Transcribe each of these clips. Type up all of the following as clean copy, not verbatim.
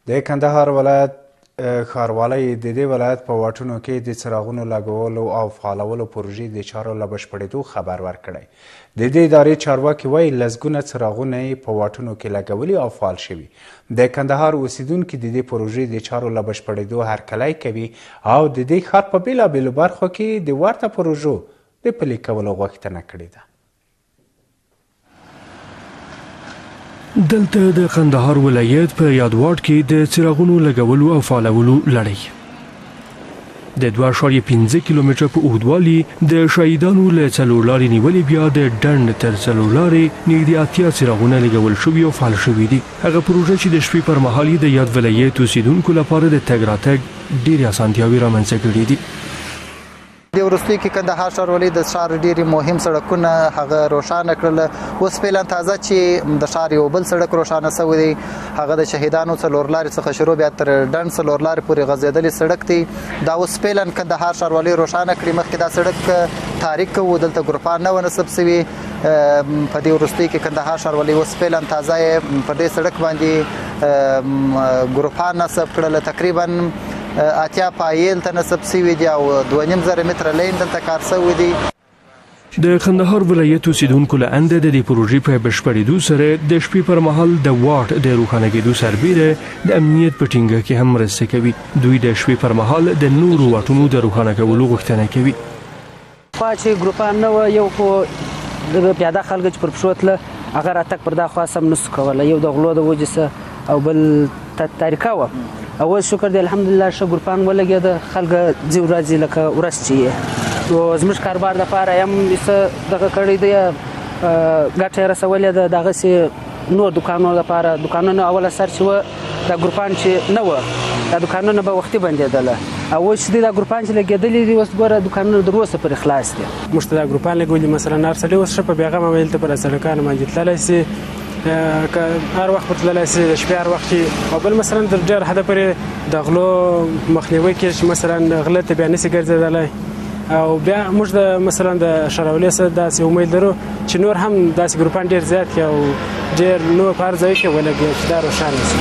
د کندهار ولایت ښاروالۍ د دې ولایت په واټونو کې د څراغونو لګولو او فعالولو پروژې د چارو له بشپړېدو خبر ورکړی. د دې ادارې چارواکي وايي، لسګونه څراغونه یې په واټونو کې لګولي او فعال شوي. د کندهار اوسېدونکي د دې پروژې د چارو له بشپړېدو هرکلی کوي او د دې ښار په بېلابېلو برخو کې د ورته پروژو د پلي کولو غوښتنه کړې ده. دلته د قندهار ولایت په یاد واټ کې د څراغونو لګولو او فعالولو لړۍ د 2.5 کیلومتره په اوږدوالي د شهیدانو له څلورلارې نیولې بیا د ډنډ تر څلورلارې نږدې 80 څراغونه لګول شوي او فعال شوي دي. هغه پروژه چې د شپې پر مهال یې د یاد ولایت اوسېدونکو لپاره د تګ راتګ ډېرې اسانتیاوې رامنځته کړې دي. دې وروستیو کې کندهار ښاروالۍ د ښار ډېری مهم سړکونه هغه روښانه کړل. اوس فعلا تازه چې د ښار یو بل سړک روښانه شوی دی، هغه د شهیدانو څلورلارې څخه شروع بیا تر ډنډ څلورلارې پورې غځېدلی سړک دی. دا اوس فعلا کندهار ښاروالۍ روښانه کړي. مخکې دا سړک تاریک و، دلته ګروپان نه و نصب شوي. په دې وروستیو کې کندهار ښاروالۍ اوس فعلا تازه یې پر دې سړک باندې ګروپان نصب کړل. تقریبا 80 پایل ته نصب شوي دي او 2.5 زره متره لین دلته کار شوی دی. د قندهار ولایت اوسېدونکو له انده د دې پروژې په بشپړېدو سره د شپې پر مهال د واټ د روښانه کېدو سربېره د امنیت په ټینګښت کې هم مرسته کوي. دوی د شپې پر مهال د نورو واټونو د روښانه کولو غوښتنه کوي. خوا چې ګروپان نه وه، یو خو د پیاده خلک چې پر پښو تله هغه راتګ پر دا خوا سم نسو کولی، یو د غلو د وجې څه او بل تاریکه وه. او اوس شکر دی الحمدلله ښه ګروپان ولګېده، خلک ځي ورځي لکه ورځ چې یې. نو زموږ کاروبار دپاره یې هم څه دغه کړی دی، ګټه یې رسولې ده. دغسې نور دوکانونو دپاره، دوکانونه اوله سر چې وه دا ګروپان چې نه وه دا دوکانونه به وختي بندېدله، او اوس چې دا ګروپان چې لګېدلي دي اوس ګوره دوکانونه تر اوسه پورې خلاص دي. موږ ته دا ګروپان لګولي، مثلا هر سړی اوس ښه په بېغمه ویل ته پر سړکانو باندې تللی شي، که هر وخت پر تللی شي، د شپې هر وخت چې. او بل مثلا تر ډېر حده پورې د غلو مخنیوی کېږي، چې مثلا غله ته بیا نشي ګرځېدلی. او بیا موږ د مثلا د ښاروالۍ سره داسې امید لرو چې نور هم داسې ګروپان ډېر زیات کړي او ډېر نور په هر ځای کې ولګوي چې دا روښانه شي.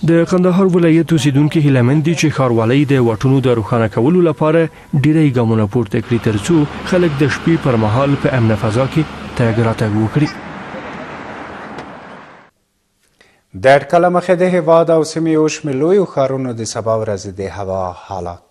د قندهار ولایت اوسېدونکي هیله مند دي چې ښاروالۍ د واټونو د روښانه کولو لپاره ډېری ګامونه پورته کړي ترڅو خلک د شپې پر مهال په امنه فضا کې تګ راتګ وکړي. د اټکل له مخې د هېواد او سیمې یو شمېر لویو ښارونو د سبا ورځې د هوا حالات.